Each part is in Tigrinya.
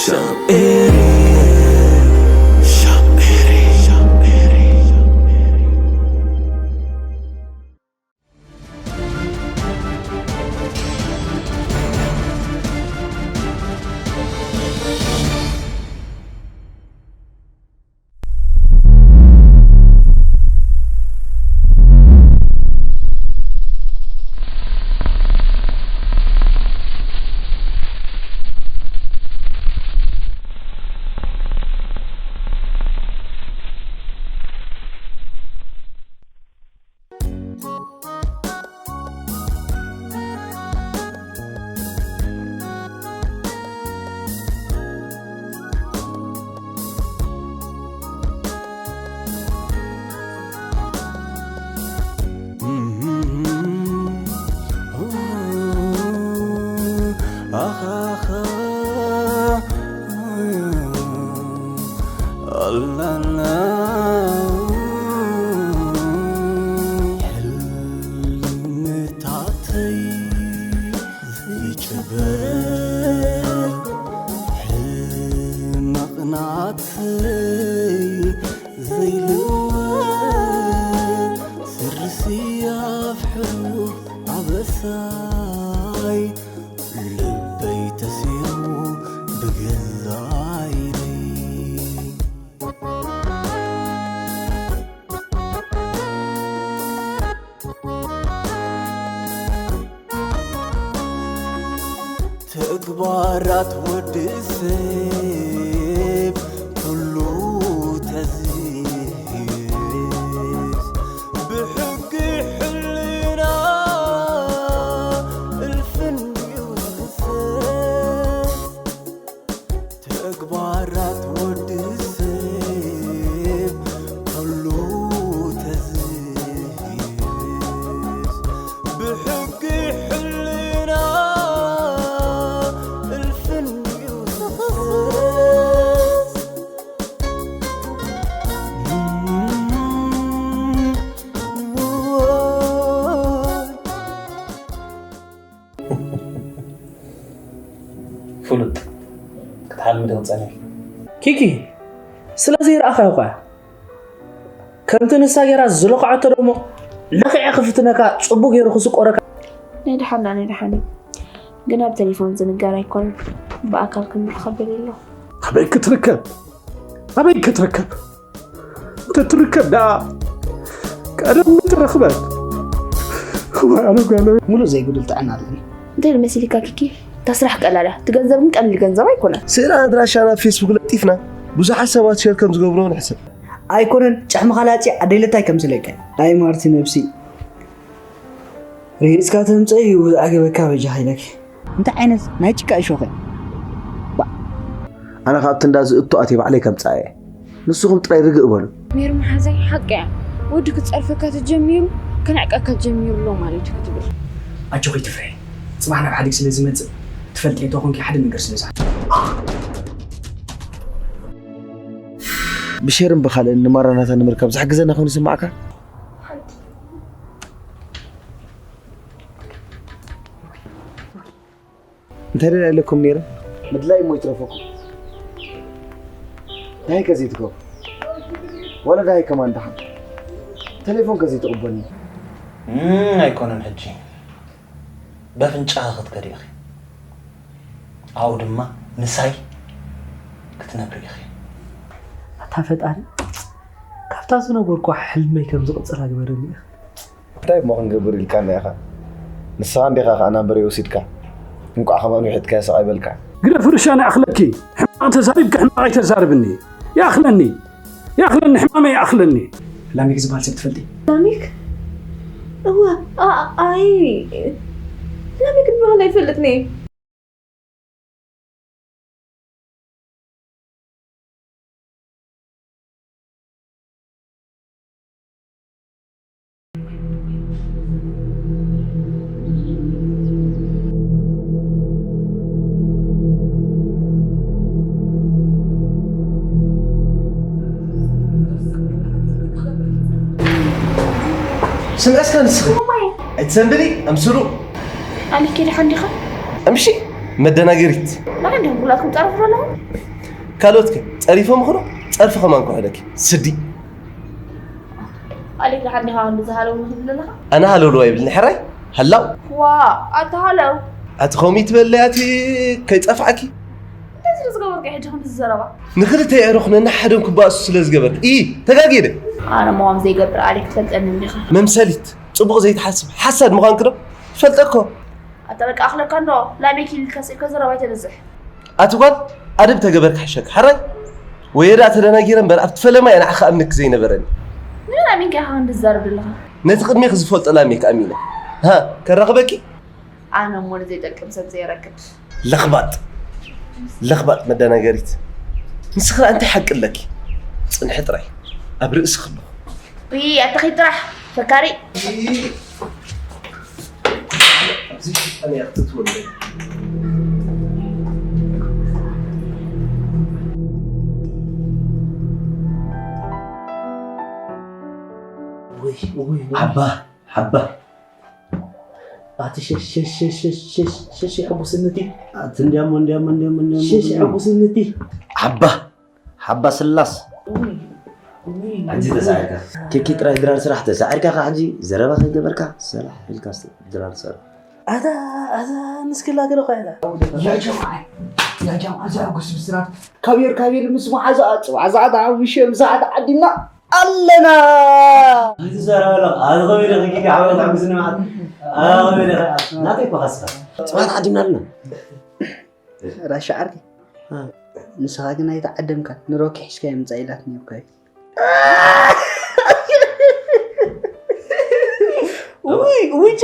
Sham area, sham area, sham area. ሕልምታተይ ዝጭበ ሕመቕናተይ ዘይልወ ስርሲ ኣፍሕሩ ኣበሳይ ልበይ ተሲሩ ብገዛይ ተግባራት ወዲ ሰብ ኩሉ ተዝህስ ብሕጊ ሕልና እልፍን ይውሰስ። ተግባራት ወዲ ሰብ ኩሉ ተዝህስ ብሕጊ ሕልና እልፍን ይውሰስ። ፍሉጥ ክትሓልሚ ዶ ትጸንሒ? ኪኪ፣ ስለ ዘይረኣኻዮ እኳ ከምቲ ንሳ ጌራ ዝለኽዐቶ ደሞ ለኺዐ ክፍትነካ ጽቡቕ ገይሩ ክስቆረካ። ናይ ደሓና ናይ ደሓን እዩ። ግን ኣብ ቴሌፎን ዝንገር ኣይኮነን፣ ብኣካል ክንራኸብ ደልየ ኣለኹ። ኣበይ ክትርከብ? ኣበይ ክትርከብ? እንተትርከብ ደኣ ቀደም ምትረኽበት። እዋይ ኣነ ጓለይ። ሙሉእ ዘይጉድል ጥዕና ኣለኒ። እንታይ መሲልካ ኪኪ? እታ ስራሕ ቀላል እያ፣ እቲ ገንዘብ ግን ቀሊል ገንዘብ ኣይኮነን። ስእልን ኣድራሻን ኣብ ፌስቡክ ለጢፍና ብዙሓት ሰባት ሸር ከም ዝገብርዎ ንሕሰብ። ኣይኮነን፣ ጭሕምኻ ላፅየ ኣደይ ለታይ ከምስለካ እዩ። ኣይ ማርቲ ነብሲ፣ ርሂፅካ ተምፀእ እዩ ብዝዓገበካ በጃኻ ኢለኪ። እንታይ ዓይነት ናይ ጭቃ እሾኽ እያ? ባእ። ኣነ ካብቲ እንዳ ዝእቱ ኣትየ ባዕለይ ከምፅኣ እየ። ንስኹም ጥራይ ርግእ በሉ። ሜሪ መሓዛይ ሓቂ እያ። ወዲ ክጸርፈካ ተጀሚሩ፣ ክነዕቀካ ጀሚሩ ኣሎ ማለት እዩ ክትብል። ኣጆኺ ትፍርሒ። ጽባሕ ናብ ሓዲግ ስለ ዝመጽእ፣ ትፈልጢ እንተኾንኪ ሓደ ነገር ስለ ዝሓ- ብሸርን ብኻልእን ንማራናታ ንምርካብ ዝሕግዘና ኮይኑ ይስምዓካ? እንታይ ደልያ ኣለኩም ነይረ? ምድላይ እሞ ይትረፈኩም። ዳሃይ ከ ዘይትገብሩ? ዋላ ዳሃይ ከማን ደሓን? ቴሌፎን ከ ዘይትቕበልኒ? እም፣ ኣይኮነን ሕጂ። በፍንጫኻ ክትከዲ ኢኺ። ኣብኡ ድማ ምሳይ ክትነብሪ ኢኺ። ኣታ ፈጣሪ፣ ካብታ ዝነበርኩ ሕልመይ ከም ዝቕጽላ ግበረኒ ኢኻ። እንታይ እሞ ክንገብር ኢልካና ኢኻ? ንስኻ እንዲኻ ከኣ ናምበረይ ወሲድካ። እንቋዕ ከማን ውሒጥካዮ ስቕ ኣይበልካ። ግደፍ ርሻን ይኣኽለኪ። ሕማቕ ተዛሪብኪ ሕማቕ ኣይተዛርብኒ። ይኣኽለኒ። ይኣኽለኒ፣ ሕማመይ ይኣኽለኒ። ላሚክ ዝበሃል ሰብ ትፈልጢ? ላሚክ? እወ፣ ኣ-፣ ኣይ፣ ላሚክ ዝበሃል ኣይፈልጥን እየ። ስምዒ እስከ ንስኺ። እማይ። ኣይትሰንብዲ፣ ኣምስሉ። ኣሊኬ ደሓን ዲኻ? እምሺ፣ መደናገሪት። ንዓይ እንዲኹም ኩላትኩም ጸርፉ ዘለኹም። ካልኦትከ ጸሪፎም ይኾኑ? ጸርፊ ከማን ክውሕደኪ። ስዲ። ኣሌክ ደሓን ዲኻ? ክንዲ ዝሃለው ትብል ዘለኻ? ኣነ ሃለውለው ኣይብልን ሕራይ። ሃላው። ዋ፣ ኣታ ሃለው። ኣቲ ከምኡ ትበለይ ኣቲ ከይጠፍዓኪ። እንታይ ስለ ዝገበርኩ ሕጂ ክንዲ ዝዘረባ? ንክልተ የዕሩኽ ነንሓዶም ክባእሱ ስለ ዝገበርክ። ኢ፣ ተጋግየ ደ? ኣነ ምዃን ዘይገብር ኣሌክ ትፈልጠኒ እንዲኻ። መምሰሊት፣ ጽቡቕ ዘይትሓስብ ሓሳድ ምዃንኪ ዶ? ይፈልጠኮ። ኣታ በቃ ኣኽለካ እንዶ ላሜክ ኢልካ ስኢልካ ዘረባ ኣይተብዝሕ። ኣቲ ጓል ኣደብ ተገበርክ ሓሸክ ሓራይ ወየ ደኣ ተደናጊረ እምበር ኣብቲ ፈለማ እየ ንዓኻ ኣምንክ ዘይነበረኒ። ንመን ኣሚንካ ኢኻ ክንዲ ትዛረብ ዘለኻ? ነቲ ቅድሜክ ዝፈልጦ ላሜክ ኣሚነ ሃ ከራኽበኪ። ኣነ እሞ ንዘይጠቅም ሰብ ዘይረክብ። ለኽባጥ ለኽባጥ መደናገሪት። ንስኺ ደኣ እንታይ ሓቂ ኣለኪ? ጽንሒ ጥራይ ኣብ ርእስኺ ኣለኹ። ውይ ኣታ ኺድ ጥራሕ ፈካሪ። ኣብዚ ሽጣን እያ ክትወልድ። ዓባ ዓባ ኣቲ ሸሽ ሸሽ ሸሽ ሸሽ ሸሽ ሸሽ የሐጉስኒ እቲ ኣቲ እንዲያሞ እንዲያሞ እንዲያሞ እንዲያሞ ሸሽ የሐጉስኒ እቲ ዓባ ሓባ ስላስ ሕጂ ተሳዒርካ ኬኪ ጥራይ ድራር ስራሕ ተሳዒርካ ካ ሕጂ ዘረባ ከይገበርካ ሰላሕ ኢልካ ድራር ስራሕ ኣታ ኣታ ንስክላ ገለ ኮይና ያ ጀማዓ ያ ጀማዓ ዘሐጉስ ብስራት ካብ የር ካብ የር ምስ መሓዛ ጽባሕ ሰዓት ሓሙሽተ ምሳሕ ተዓዲምና ኣለና ኣይትዛረበላ ኣዚ ከመይ ኢለ ከጊጋ ሓበላ ተሐጉስኒ መዓት ኣዚ ከመይ ኢለ ናተይ እኮ ካስካ ጽባሕ ተዓዲምና ኣለና ራሻ ዓርከይ ንስኻ ግን ኣይተዓደምካን ንሮኪ ሒዝካዮ ምጻእ ኢላትኒ እኮ እያ ውይ ውጨ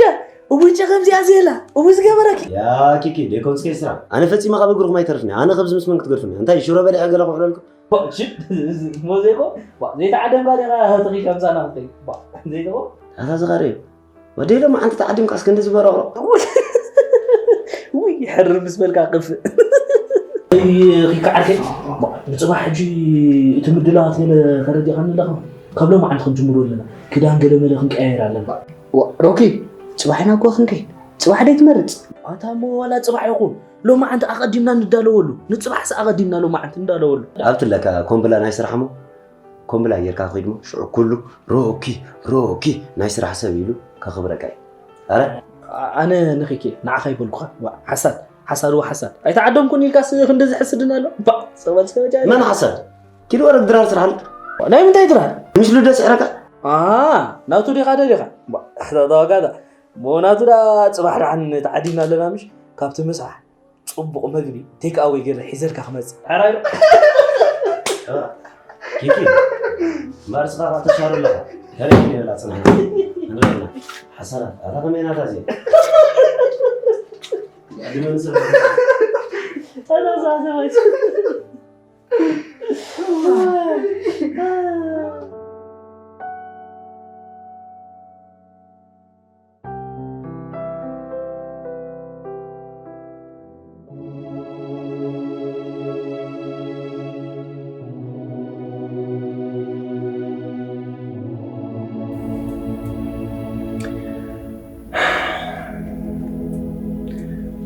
ውጨ ከምዚኣ ዘየላ እው ዝገበረኪ ያ ኪኪ ደይኮንስከይ ስራሕ ኣነ ፈጺመ ካብ እግርኹም ኣይተርፍኒ ኣነ ከብዚ ምስ መን ክትገድፉኒ እንታይ ሽሮ በሊዐ ገለ ክውዕለልኩም ሞዜኮ ዘይተዓደምካ ዲኻ ህትኺ ከምሳና ክትከይ ዘይትኾ ኣታ ዝኻሪ ወደይ ሎማዓንቲ ተዓዲምካስ ክንዲ ዝበረቕሮ ውይ ሕርር ምስ በልካ ክፍእ ኺካ ዓርከይ ንፅባሕ ሕጂ እቲ ምድላዋት ገለ ተረዲኻኒ ኣለኻ ካብ ሎማዓንቲ ክንጅምሮ ኣለና ክዳን ገለ መለ ክንቀያየር ኣለና ሮኪ ፅባሕ ኢና እኮ ክንከይድ ፅባሕ ደይ ትመርፅ ኣታ እሞ ዋላ ፅባሕ ይኹን ሎማዓንቲ ኣቐዲምና ንዳለወሉ ንፅባሕስ ኣቐዲምና ሎማዓንቲ ንዳለወሉ ኣብትለካ ኮምብላ ናይ ስራሕ ሞ ኮምብላ ጌርካ ኺድሞ ሽዑ ኩሉ ሮኪ ሮኪ ናይ ስራሕ ሰብ ኢሉ ከኽብረካ እዩ ኣረ ኣነ ንኺኪ ንዓኻ ይበልኩኻ ሓሳድ ሓሳድ ወ ሓሳድ ኣይተዓደምኩን ኢልካስ ክንዲ ዝሕስድን ኣሎ ባ ሰበል ሰበጃ መን ሓሳድ ኪድ ወረግ ድራር ስራሕ ኣሎ ናይ ምንታይ ድራር ምሽ ልደ ስሕረካ ናቱ ዲኻ ደ ዲኻ ተዋጋታ ሞ ናቱ ዳ ፅባሕ ዳሓን ተዓዲምና ኣለና ምሽ ካብቲ ምሳሕ ጽቡቕ መግቢ ቴክ ኣወይ ገለ ሒዘልካ ክመጽእ። ሕራይ ዶ? ኪኪ እምበኣር ስኻ ከዓ ተሻሩ ኣለኻ። ከመይ ይበላ ጽናሕ። ንረኣና። ሓሳራት ኣታ ከመይ ናታ እዚኣ። ዕድመ ንሰብ።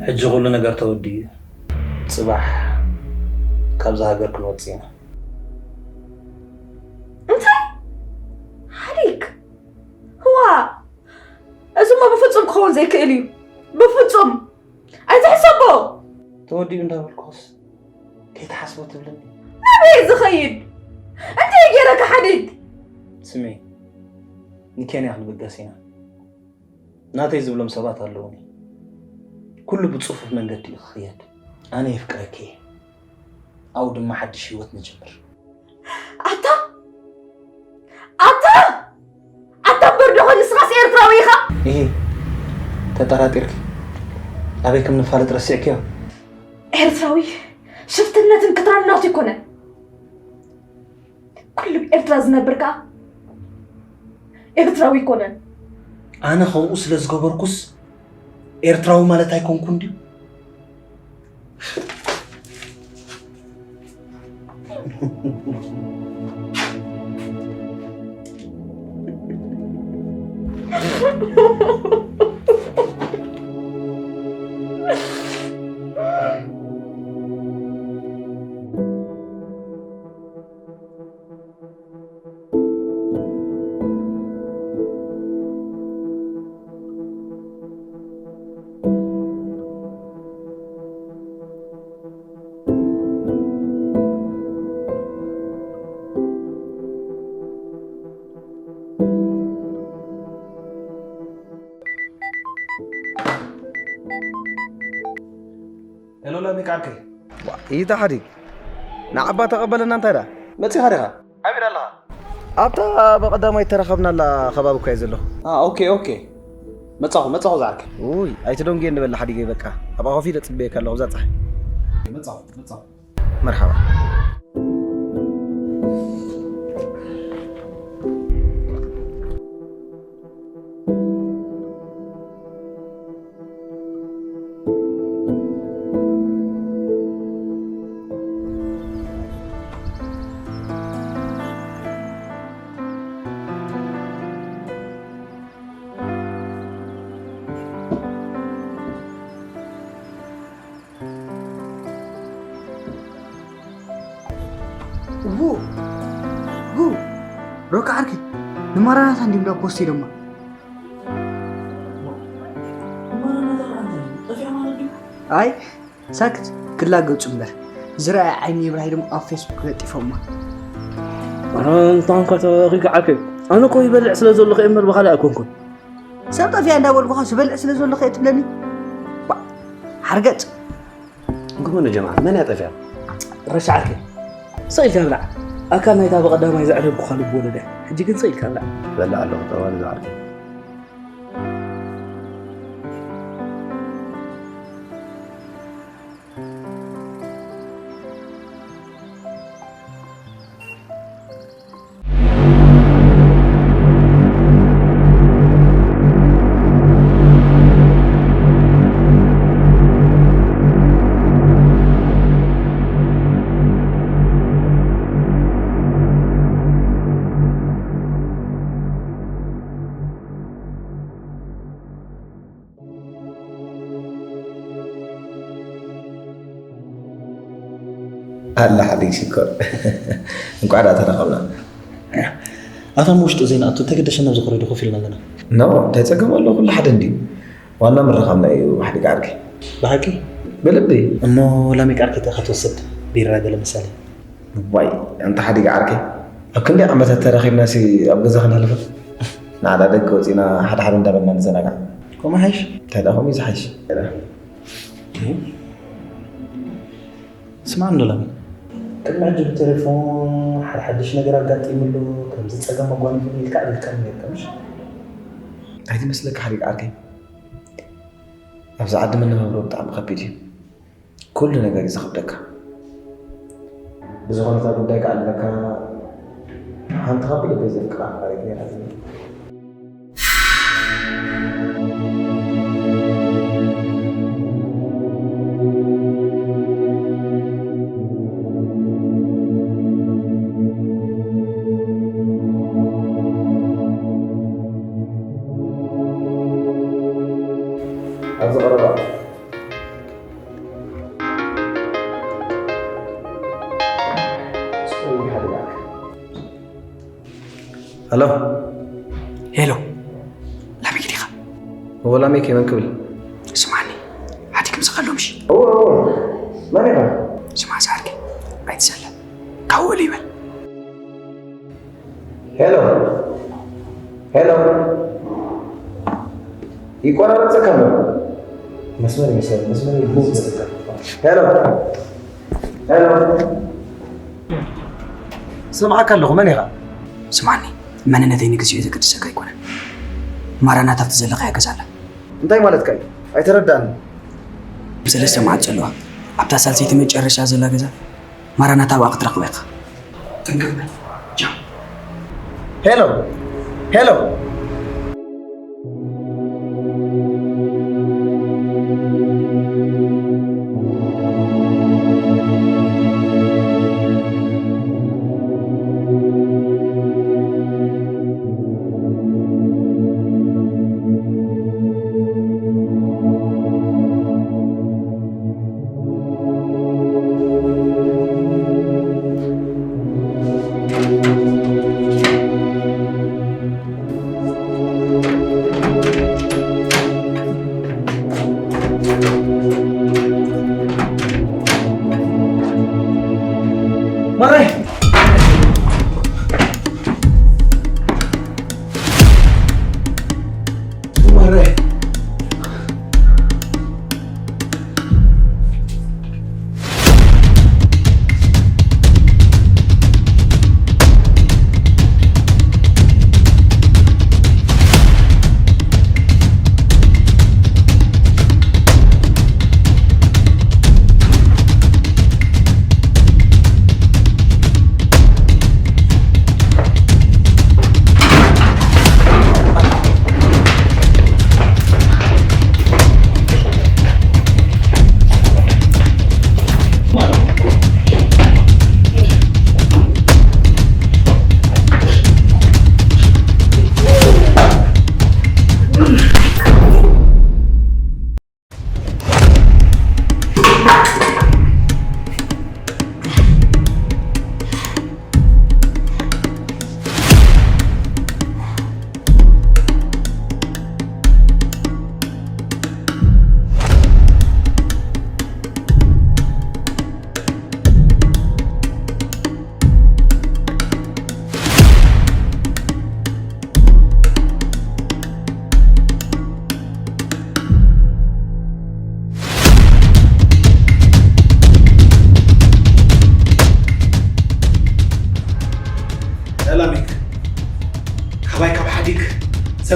ሕጂ ኩሉ ነገር ተወዲኡ እዩ። ጽባሕ ካብዛ ሃገር ክንወጽእ ኢና። እንታይ? ሓዲግ? ህዋ! እዚሞ ብፍጹም ክኸውን ዘይክእል እዩ። ብፍጹም! ኣይትሕሰቦ! ተወዲኡ እንዳበልኩስ ከይትሓስቦ ትብልኒ። ናበይ ዝኸይድ? እንታይ ገይረ ክሓድግ? ስሚ፣ ንኬንያ ክንብገስ ኢና። ናተይ ዝብሎም ሰባት ኣለውኒ። ኩሉ ብጽፉፍ መንገዲ እዩ ክኽየድ። ኣነ የፍቅረኪ እየ። ኣብኡ ድማ ሓድሽ ህይወት ንጅምር። ኣታ ኣታ ኣታ በርዶኸ ንስኻስ ኤርትራዊ ኢኻ? እሂ ተጠራጢርኪ ኣበይ ከም ንፋለጥ ረሲዕክዮ? ኤርትራዊ ሽፍትነትን ክትራን ናቱ ኣይኮነን። ኩሉ ኤርትራ ዝነብር ከኣ ኤርትራዊ ኣይኮነን። ኣነ ከምኡ ስለ ዝገበርኩስ ኤርትራዊ ማለት ኣይኮንኩን ድዩ? ሄሎ ላሚክ ዓርከይ። ዋ፣ ኢታ ሓዲግ። ንዓባ ተቐበለና እንታይ ደኣ? መጺኻ ዲኻ? ኣበይ ኣለኻ? ኣብታ ብቐዳማይ ተራኸብናላ ከባቢ እኮ እየ ዘለኹ። ኣ፣ ኦኬ፣ ኦኬ። መጻኹ፣ መጻኹ ዝዓርከይ። ውይ፣ ኣይትደንጉየኒ በል ሓዲገይ በቃ። ኣብኣ ኮፍ ኢለ ጽበየካ ኣለኹ፣ እዛ ጸሓይ። መጻኹ፣ መጻኹ። መርሓባ። ው፣ ው፣ ሮካ ዓርከይ፣ ንማራናታ እንዲም ዳ ፖስት ኢሎማ። ኣይ፣ ሳክት ክላገጹ እምበር፣ ዝረኣየ ዓይኒ ይብራሂ ድማ ኣብ ፌስቡክ ለጢፎማ። ኣረ፣ እንታንካ ተረኺካ ዓርከይ፣ ኣነ እኮ ይበልዕ ስለ ዘለኹ እየ እምበር ብኻልእ ኣይኮንኩን። ሰብ ጠፊኣ እንዳበልኩኻ ዝበልዕ ስለ ዘለኹ እየ ትብለኒ? ባ፣ ሓርገጽ። እንኮ መን ጀማ፣ መን እያ ጠፊኣ? ረሻ ዓርከይ። ስቕ ኢልካ ብላዕ። ኣካል ናይታ ብቐዳማይ ዘዕለልኩኻ ልብ ወለድ እያ። ሕጂ ግን ስቕ ኢልካ ብላዕ። በላዕ ኣለኹ፣ ጠዋሊ ዝዓርከይ። ኣላ ሓደይ ሽኮር። እንቋዕ ደኣ ተራኸብና። ኣታ ውሽጡ ዘይንኣቱ እንተገደሸና ኣብዚ ኮሪዶ ኮፍ ኢልና ኣለና። ኖ፣ እንታይ ጸገም ኣለዎ? ኩሉ ሓደ እንድዩ። ዋና ምርኻብና እዩ፣ ሓዲግ ዓርከይ። ብሓቂ? ብልቢ። እሞ ላሚክ ዓርከይ እንታይ ክትወስድ? ቢራ ገለ መሳሊ? ዋይ፣ ኣንታ ሓዲግ ዓርከይ። ኣብ ክንደይ ዓመታት ተራኺብናሲ ኣብ ገዛ ክንሕልፍ? ንዓዳ ደገ ወጺና ሓደ ሓደ እንዳበልና ንዘናጋዕ። ከምኡ ሓይሽ? እንታይ ደኣ ከምኡ እዩ ዝሓይሽ? ስማዕ እንዶ ላሚ፣ ቅድሚ ሕጂ ብቴሌፎን ሓደ ሓድሽ ነገር ኣጋጢሙሉ፣ ከምዚ ጸገም ኣጓኒፉ ኢልካ ኣልልካኒ ነይርካ፣ ምሽ? እንታይ ትመስለካ ሓዲግ ዓርከይ? ኣብዚ ዓዲ መነባብሮ ብጣዕሚ ከቢድ እዩ። ኩሉ ነገር እዩ ዘኽብደካ። ብዝኾነ እታ ጉዳይ ክኣልለካ ሓንቲ ካብ ብልበይ ዘፍቅራ ኣፍቃሪት ነይራትኒ። ኣብዚ ቀረባ ሄሎ። ሄሎ፣ ላሚክ ዲኻ? እወ፣ ላሚክ እየ። መን ክብል? ስማዕኒ፣ ሓቲ ክምስኻ ኣሎ ምሽ? እወ፣ እወ። መን ኢኻ? ስማዕ፣ ዝዓርከይ፣ ኣይትዘለ። ካብኡ ልይበል። ሄሎ፣ ሄሎ። ይቆራረጸካ ኣሎ። መስመር ይመስል፣ መስመር ይመስል። ሄሎ፣ ሄሎ። ስምዓካ ኣለኹ፣ መን ኢኻ? ስምዓኒ፣ መንነተይ ንግዚኡ ዘገድሰካ ኣይኮነን። ማራናታ ኣብቲ ዘለኻዮ ገዛ ኣላ። እንታይ ማለትካ እዩ? ኣይተረዳእን። ሰለስተ መዓልቲ ዘለዋ፣ ኣብታ ሳልሰይቲ መጨረሻ ዘላ ገዛ፣ ማራናታ ኣብኣ ክትረኽባ ኢኻ። ጥንቅቕ በል። ቻው። ሄሎ፣ ሄሎ።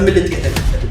ምልጥ እየ ተንከፈት።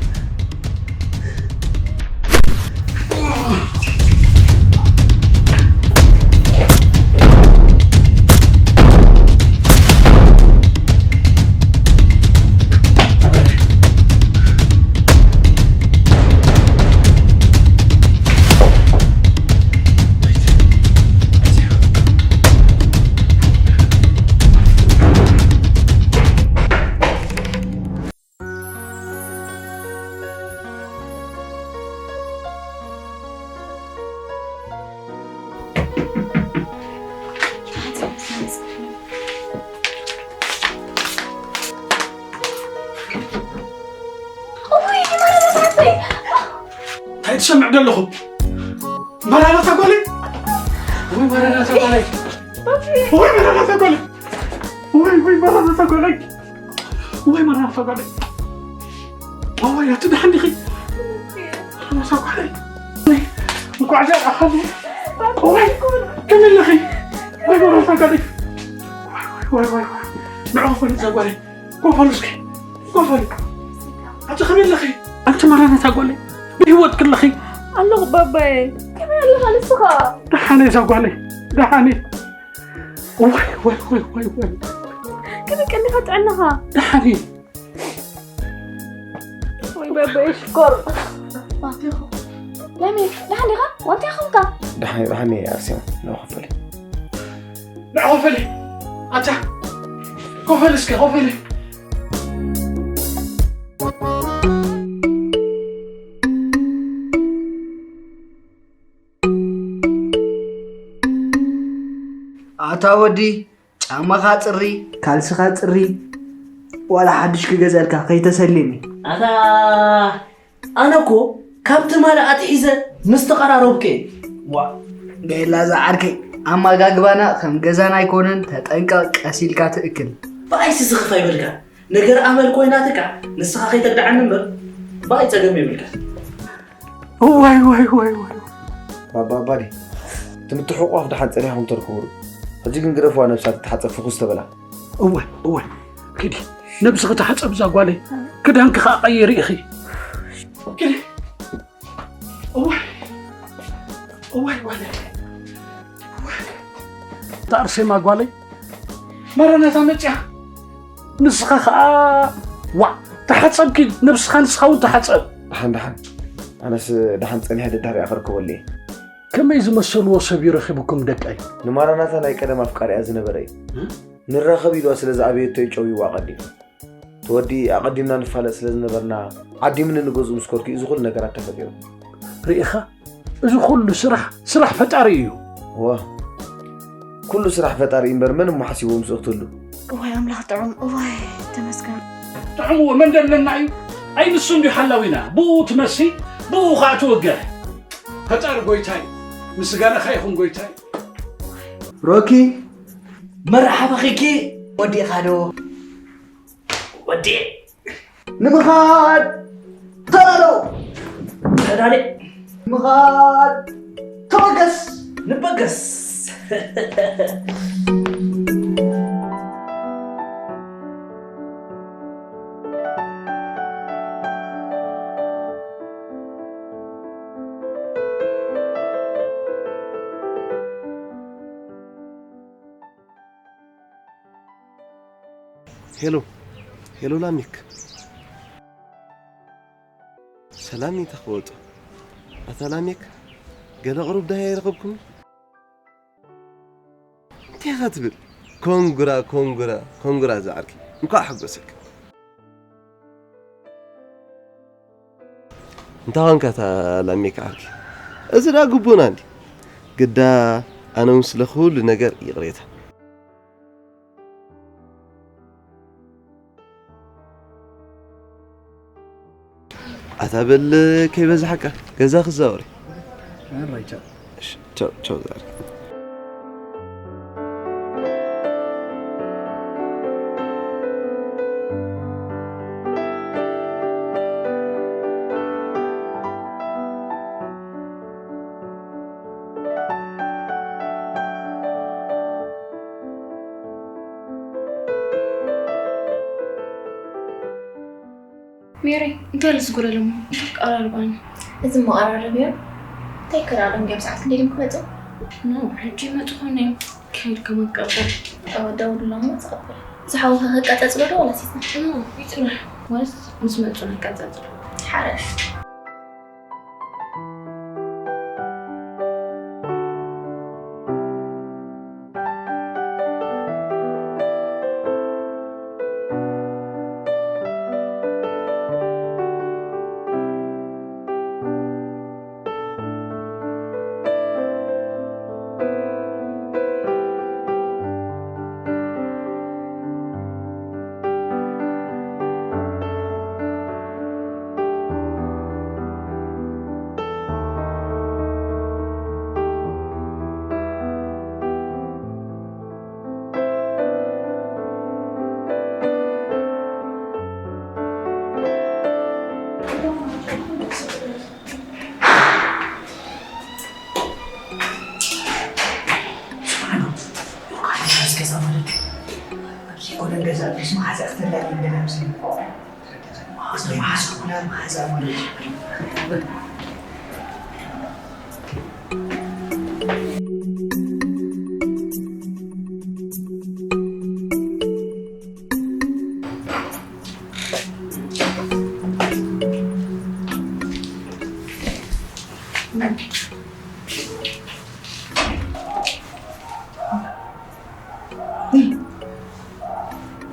እንታይ ትሰምዕ ዘለኹ? መራራታ ጓለይ! ወይ መራራታ ጓለይ! ወይ መራራታ ጓለይ! ወይ፣ ወይ መራራታ ጓለይ! ወይ መራራታ ጓለይ! ወይ ኣቲ ደሓን ዲኺ? መራራታ ጓለይ! ወይ፣ እንኳዕ ደሓን ኣኻሉ! ወይ፣ ከመይ ኣለኺ? ወይ መራራታ ጓለይ! ወይ፣ ወይ፣ ወይ፣ ወይ! ንዑ ኾኑ እዛ ጓለይ! ኮፈሉ እስኪ፣ ኮፈሉ! ኣቲ ከመይ ኣለኺ? ኣንቲ መራራታ ጓለይ! ብህይወት ክለኺ? ኣለኹ ባባየ። ከመይ ኣለኻ ንስኻ? ደሓን እየ እዛ ጓለይ፣ ደሓን እየ። ወይ፣ ወይ፣ ወይ፣ ወይ፣ ወይ። ከመይ ቀኒኻ ጥዕናኻ? ደሓን እየ። ወይ ባባየ ሽኮር። ላሜ፣ ደሓን ዲኻ? ዋንታ ኢኻ ኾንካ? ደሓን፣ ደሓን እየ ኣርሴማ። ንዑ ኮፈሊ። ንዑ ኮፈሊ። ኣታ፣ ኮፈሊ እስከ፣ ኮፈሊ። ኣታ ወዲ፣ ጫማኻ ጽሪ፣ ካልስኻ ጽሪ፣ ዋላ ሓድሽ ክገዝኣልካ ከይተሰልየኒ። ኣታ ኣነ እኮ ካብ ትማሊ ኣትሒዘ ምስ ተቐራረብኩ እየ። ዋ፣ ገላ ዝዓርከይ፣ ኣመጋግባና ከም ገዛና ኣይኮነን፣ ተጠንቀቕ፣ ቀስ ኢልካ ትእክል። ብኣይሲ ስኽፍ ኣይበልካ። ነገር ኣመል ኮይናትካ ንስኻ ከይተግድዓኒ እምበር ብኣይ ጸገም የብልካ። ዋይ፣ ዋይ፣ ዋይ፣ ዋይ። ባባ ኣባዲ፣ እቲ ምትሕቑቋፍ ደሓን ጸኒሕኩም ተርክቡሉ። ሕጂ ግን ግደፍዋ ነብሳ ትተሓጸብ ፍኹስ ተበላ። እዋይ፣ እዋይ፣ ኪዲ፣ ነብስኺ ተሓጸብ እዛ ጓለይ፣ ክዳንኪ ኸኣ ቀይሪ ኢኺ። ኪዲ፣ እዋይ፣ እዋይ ጓለይ፣ እዋይ። እታ ኣርሴማ ጓለይ፣ መረነታ መጽያ። ንስኻ ኸኣ፣ ዋእ፣ ተሓጸብ ኪድ፣ ነብስኻ ንስኻ እውን ተሓጸብ። ደሓን፣ ደሓን። ኣነስ ደሓን ጸኒሐ ደዳርያ ከርከበሉ እየ። ከመይ ዝመሰልዎ ሰብ እዩ ረኺብኩም ደቀይ? ንማራናታ ናይ ቀደም ኣፍቃሪኣ ዝነበረ እዩ። እ? ንራኸብ ኢልዋ ስለ ዝኣበየቶ እዩ ጨውይዋ ኣቐዲሙ። እቲ ወዲ ኣቐዲምና ንፋለጥ ስለ ዝነበርና፣ ዓዲምኒ ንገዝኡ ምስ ከድኩ እዩ እዚ ኩሉ ነገራት ተፈጢሩ። ርኢኻ? እዚ ኩሉ ስራሕ፣ ስራሕ ፈጣሪ እዩ። እወ። ኩሉ ስራሕ ፈጣሪ እዩ እምበር መን እሞ ሓሲብዎ ምስኡ ክትህሉ? እዋይ ኣምላኽ ጥዑም፣ እዋይ ተመስገን። ጥዑምዎ መን ደለና እዩ? ኣይ ንሱ እንድዩ ሓላዊና። ብኡ ትመሲ፣ ብኡ ኸኣ ትውገ። ፈጣሪ ጎይታይ፣ ምስጋናኻ ይኹን ጎይታይ። ሮኪ፣ መርሓባ ኺኪ፣ ወዲእኻ ዶ? ወዲኤ። ንምኻድ ተዳሎ። ተዳለ። ንምኻድ ተበገስ። ንበገስ። ሄሎ፣ ሄሎ ላሜክ። ሰላም ይተኸወጡ። ኣታ ላሜክ፣ ገለ ቁሩብ ዳህያ ይረኸብኩም? እንታይ ኢኻ ትብል? ኮንግራ፣ ኮንግራ፣ ኮንግራ ዝዓርከይ። እንኳዕ ሓጎሰካ። እንታይ ኾንካ እታ ላሜክ ዓርከይ? እዚ ደኣ ግቡእና እንዲ። ግዳ ኣነ እውን ስለ ኩሉ ነገር ይቕሬታ። ኣታ በል ከይበዝሓካ ገዛ ክዛወር እየ። ኣራይ ቻው። እሺ፣ ቻው፣ ቻው ዛሬ። ሜሪ፣ እንታይ ልዝጉረሎም? እንታይ ክቀራርባኒ? እዚ መቐራረቢ እዮም። እንታይ ይከራሎም? እንዲያም ሰዓት ክንደይ ድም ክመፁ? ኖ፣ ሕጂ ይመፁ ኾነ እዮም። ከይድ ከማቀርበር። ደውሉሎም፣ መፅቐበል። ዝሓወኸ ከቃፀፅሎ ዶ ዋላ ሲትና? ኖ፣ ይፅናሕ። ወይስ ምስ መፁ ነቃፀፅሎ? ሓረሽ።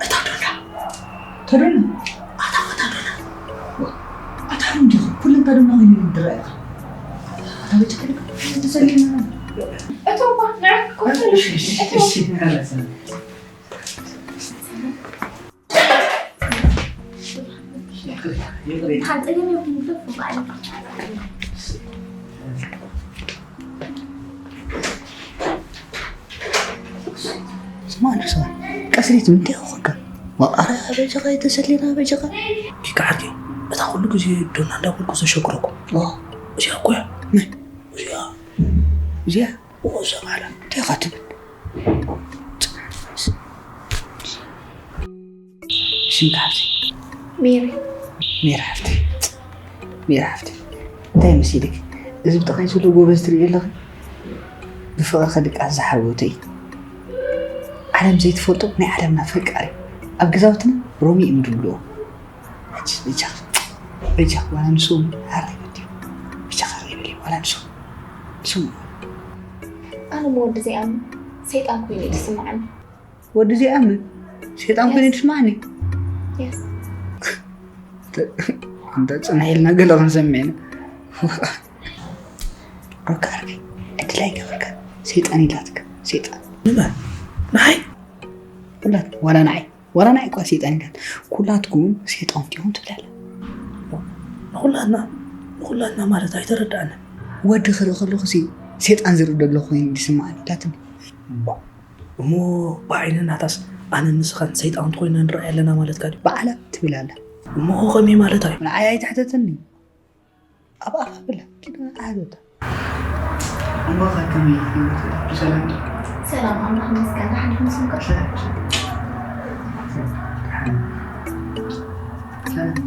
እታ ዶና። እታ ዶና? ኣታ፣ ኣታ ዶና። ኣታ ዶና እንዲኹ፣ ኩሉ እታ ዶና ኮይኑ ዝረኣየካ። ኣታ በጃ ከይድካ፣ ተሰሊና። እቶ እባ፣ ንዕክ ኮፍ በል። እሺ፣ እሺ፣ እቶ። እሺ፣ መለሰ። ይቕሬታ፣ ይቕሬታ። ሓንፀገም ይኹን፣ ደፉ በዓል። ስማ ንሱ ቀስሪት ምንታይ ኾንካ? ዋቃረ በጃኻ የተሰሌና በጃኻ። ኪካ ዓርከይ፣ እታ ኩሉ ግዜ ዶና እንዳበልኩ ዘሸግረኩም። ኦ። እዚኣ እኮ እያ። መን? እዚኣ። እዚኣ? ኦ፣ እዛ ማዕላ። እንታይ ኢኻ ትብል? ስምካ ሓፍተይ። ሜሪ። ሜሪ ሓፍተይ። ሜሪ ሓፍተይ። እንታይ መሲልክ? እዚ ብጥቓይ ዘሎ ጎበዝ ትርእዮ ኣለኺ? ብፍቕሪ ከድቃስ ዝሓወተ እዩ። ዓለም ዘይትፈልጦ ናይ ዓለምና ፈቃሪ። ኣብ ገዛውትና ሮሚ እዮም ዝብልዎ። ሕጂ በጃኽ፣ በጃኽ ዋላ ንሶም ሓራይ በዲም። በጃኻ ርኣይ በሊ ዋላ ንሶም። ንሶም። ኣነ እሞ ወዲ ዘይኣምን ሰይጣን ኮይኑ እዩ ዝስምዓኒ። ወዲ ዘይኣምን ሰይጣን ኮይኑ Yes. ትስምዓኒ? Yes. እንተ ጽንሕ ኢልና ገለ ክንሰምዕ ኢና። ሮካ ዓርከይ፣ ዕድል ኣይገበርካን። ሰይጣን ኢላትካ፣ ሰይጣን። ንመን? ንዓይ? ኩላት፣ ዋላ ንዓይ፣ ዋላ ንዓይ እኳ ሰይጣን ኢላት። ኩላትኩም ሰይጣውንቲ ኢኹም ትብል ኣላ። ንኹላትና፣ ንኹላትና ማለት ኣይተረድኣንን። ወዲ ክርኢ ከለኹሲ ሰይጣን ዝርኢ ዘሎ ኮይኑ ዝስምዓኒ ኢላትኒ። እሞ ብዓይኒ ናታስ ኣነን ንስኻን ሰይጣውንቲ ኮይና ንረኣይ ኣለና ማለትካ ድዩ? ባዕላ ትብል ኣላ። እሞ ከመይ ማለታ እዩ? ንዓይ ኣይትሕተተኒ። ኣብ ኣፋ ብላ፣ ኪድ ንዓዶታ። እሞ ከ ከመይ ህይወት ብሰላም ዶ? ሰላም፣ ኣምላኽ ይመስገን። ደሓን ዲኹም ንስኹም ከ? ሰላም። ደሓን። ሰላም።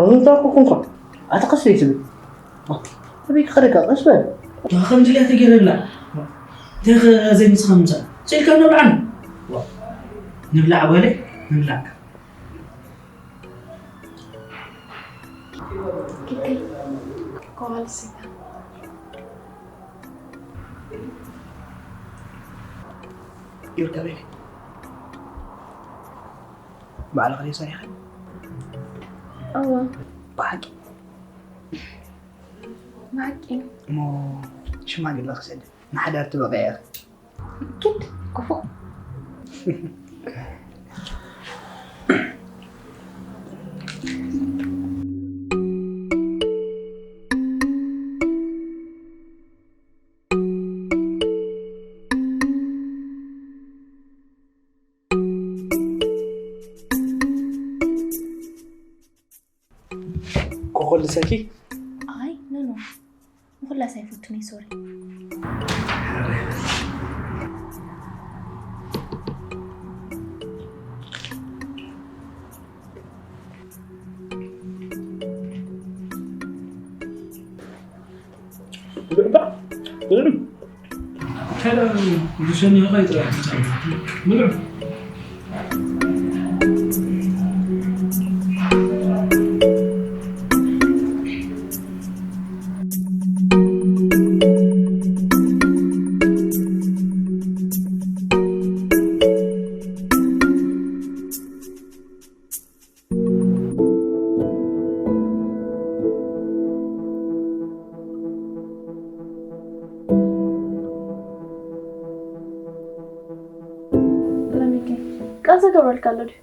ኣንታ እኮ ኮንካ ኣታ ቀስ ትብል። ኣበይ ክኸደካ? ቀስ በል። ከምዚ ኢላ ተገይረ ብላ። እንታይ ከ ዘይምስኻ ምምሳል? ስኢልካ ንብላዕ ነው። ንብላዕ በለ፣ ንብላዕ። ኪኪ፣ ከዋል ስጋ። ይርከበ። ባዕልኻ ድዩ ሰሪሕኻ? እወ። ብሓቂ? ብሓቂ። እሞ ሽማግለ ክሰድ ንሓዳር ትበቕዕ ኢኺ። ኪድ ክፉእ። ኮኾል ሰኪ ኣይ ኖ ኖ፣ ምኹላስ ኣይፈቱን እየ፣ ሶሪ። ብልዑ እባ፣ ብልዑ። እንታይ ደኣ፣ እዚ ሰኒኻ ጥራሕ ትጻወት? ብልዑ። ለሚከ፣ ቃል ዘገብረልካ ኣሎ ድዩ?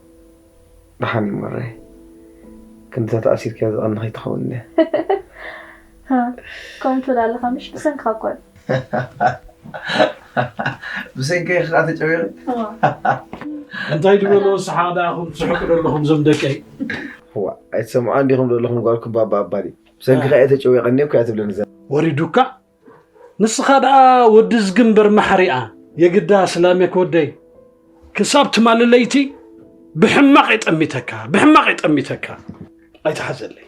ደሓን እዩ መራይ። ክንድታ ተኣሲርካዮ ዝቐንኻ ኣይትኸውን እንድያ። ሃ፣ ከምኡ ትብል ኣለኻ ምሽ? ብሰንክኻ እኮ እዩ። ብሰንከይ ከዓ ተጨዊቐ? እዋ። እንታይ ድበልዎ ሰሓቕ ደኣ ኹም ትስሕቁ ዘለኹም ዞም ደቀይ? እዋ፣ ኣይትሰምዖ እንዲኹም ዘለኹም ጓልኩም ባባ ኣባዲ። ብሰንክኻ እየ ተጨዊቐ እኒኦ እኮ እያ ትብለኒ ዘላ። ወሪዱካ? ንስኻ ደኣ ወዲ ዝግንበር ማሕሪኣ የግዳ ስላሜክ ወደይ። ክሳብ ትማሊ ለይቲ ብሕማቕ የጠሚተካ፣ ብሕማቕ የጠሚተካ። ኣይትሓዘለይ፣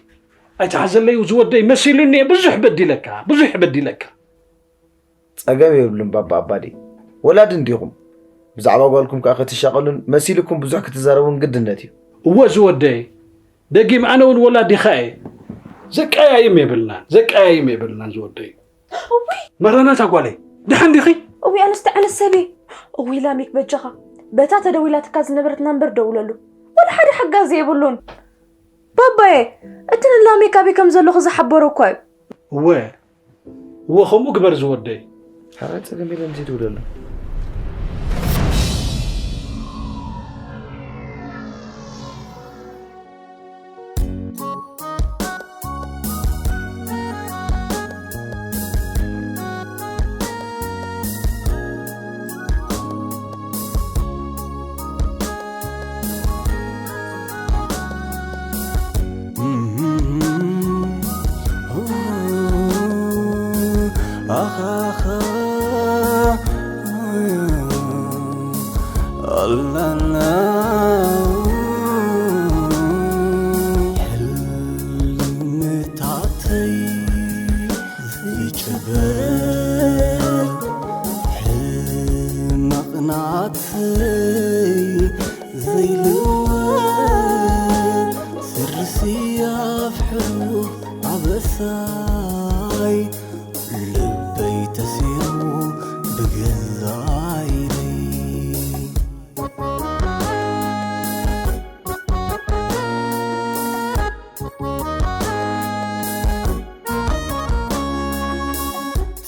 ኣይትሓዘለይ ዝወደይ መሲሉኒ እየ ብዙሕ በዲለካ፣ ብዙሕ በዲለካ። ጸገም የብሉን ባባ ኣባዲ። ወላዲ እንዲኹም። ብዛዕባ ጓልኩም ከኣ ክትሻቐሉን መሲልኩም ብዙሕ ክትዛረቡን ግድነት እዩ። እወ ዝወደይ፣ ደጊም ኣነ እውን ወላዲኻ እየ። ዘቀያይም የብልናን፣ ዘቀያይም የብልናን ዝወደይ። እውይ! መረናታ ጓለይ፣ ደሓን ዲኺ? እውይ፣ ኣነስ እንታይ ዓይነት ሰብ እየ? እውይ፣ ላሚክ በጃኻ፣ በታ ተደዊላትካ ዝነበረት ናምበር ደውለሉ። ወላ ሓደ ሓጋዚ የብሉን። ባባየ፣ እቲ ንላሚክ ኣበይ ከም ዘለኹ ዝሓበሮ እኳ እዩ። እወ፣ እወ፣ ከምኡ ግበር ዝወደይ። ሓራይ ጸገም የለን፣ እዚ ደውለሉ። ሕልምታተይ ዝጭበጥ ሕመቕ ናተይ ዘይልወጥ ስርሲ ኣፍሕሩ ኣበሳይ ልበይ ተሲሩ ብገዛ ኢደይ።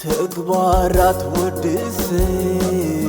ተግባራት ወዲ ሰብ